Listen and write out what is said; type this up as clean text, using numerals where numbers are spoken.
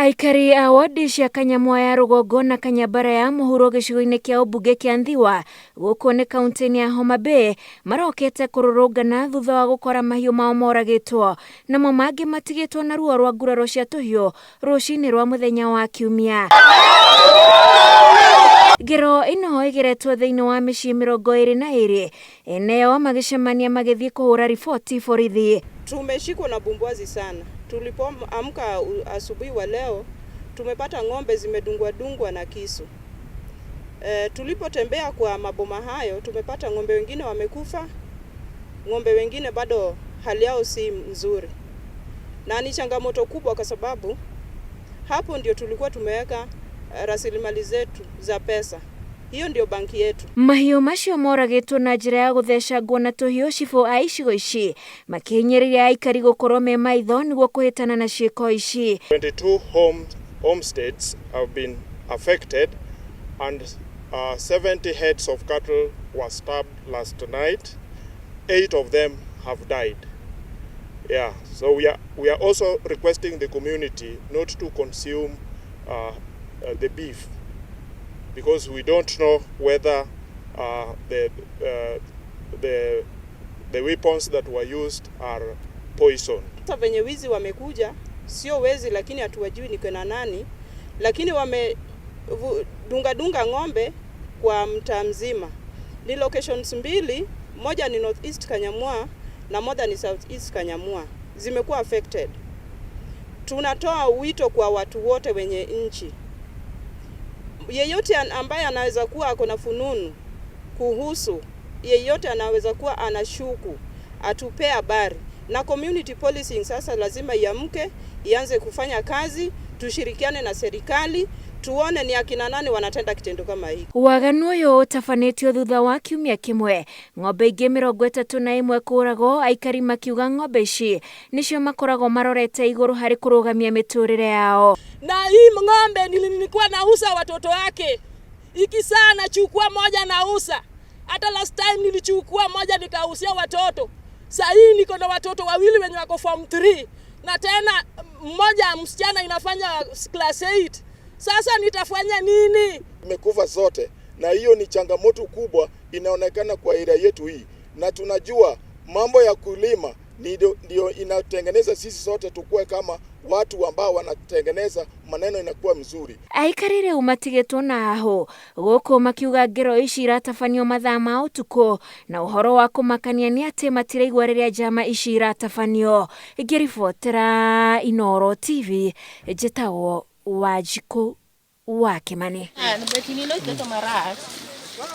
Aikari a wodi cia Kanyamwa ya rũgongo na Kanyabara ya mũhuro gĩcigo-inĩ kĩa ũmbunge kĩa Nthiwa gũkũ nĩ kaunti-inĩ ya Homa Bay marokete kũrũrũngana thutha wa gũkora mahiũ mao moragĩtwo namo mangĩ matigĩtwo na ruo rwa nguraro cia tũhiũ rũcinĩ rwa mũthenya wa Kiumia. Ngero ĩno ĩgeretwo thĩinĩ wa mĩciĩ 22 eneo magĩcemania magĩthiĩ kũhũra riboti borithi. Tumeshikwa na bumbuazi sana. Tulipoamka asubuhi wa leo tumepata ng'ombe zimedungwa dungwa na kisu. Tulipotembea kwa maboma hayo tumepata ng'ombe wengine wamekufa, ng'ombe wengine bado hali yao si nzuri, na ni changamoto kubwa kwa sababu hapo ndio tulikuwa tumeweka rasilimali zetu za pesa. Hiyo ndio banki yetu. Mahiũ macio moragĩtwo na njĩra ya gũthecangwo na tũhiũ cibũ a icigo ici makĩhinyĩrĩria aikari gũkorwo me maitho nĩguo kũhĩtana na ciĩko ici. 22 homesteads have been affected and 70 heads of cattle were stabbed last night. 8 of them have died. Yeah, so we are also requesting the community not to consume the beef because we don't know whether the weapons that were used are poisoned. Sasa venye wizi wamekuja, sio wezi, lakini hatuwajui ni kina nani, lakini wame dunga dunga ng'ombe kwa mtaa mzima. Ni locations mbili, moja ni North East Kanyamwa na moja ni South East Kanyamwa, zimekuwa affected. Tunatoa wito kwa watu wote wenye nchi, yeyote ambaye anaweza kuwa ako na fununu kuhusu, yeyote anaweza kuwa anashuku, atupee habari. Na community policing sasa lazima iamke, ianze kufanya kazi, tushirikiane na serikali tuone ni akina nani wanatenda kitendo kama hiki. Waganu ũyũ ũtabanĩtio thutha wa kiumia kĩmwe ng'ombe ingĩ 31 kũragwo aikari makiuga ng'ombe ici nĩcio makoragwo marorete igũrũ harĩ kũrũgamia mĩtũrĩre yao. Na hii ng'ombe nilikuwa nauza watoto wake, ikizaa nachukua moja nauza. Hata last time nilichukua moja nikauzia watoto. Saa hii niko na watoto wawili wenye wako form 3 na tena mmoja msichana inafanya class 8. Sasa nitafanya nini? Imekufa zote, na hiyo ni changamoto kubwa inaonekana kwa area yetu hii, na tunajua mambo ya kulima ndio inatengeneza sisi sote tukue kama watu ambao wanatengeneza maneno inakuwa mzuri. Aikari rĩu matigĩtwo na hahũ gũkũ makiuga ngero ici iratabanio mathaa ma ũtukũ na ũhoro wa kũmakania nĩ atĩ matiraigua rĩrĩa njama ici iratabanio. Ngĩribotera Inooro TV njĩtagwo Wanjikũ wa Kĩmani.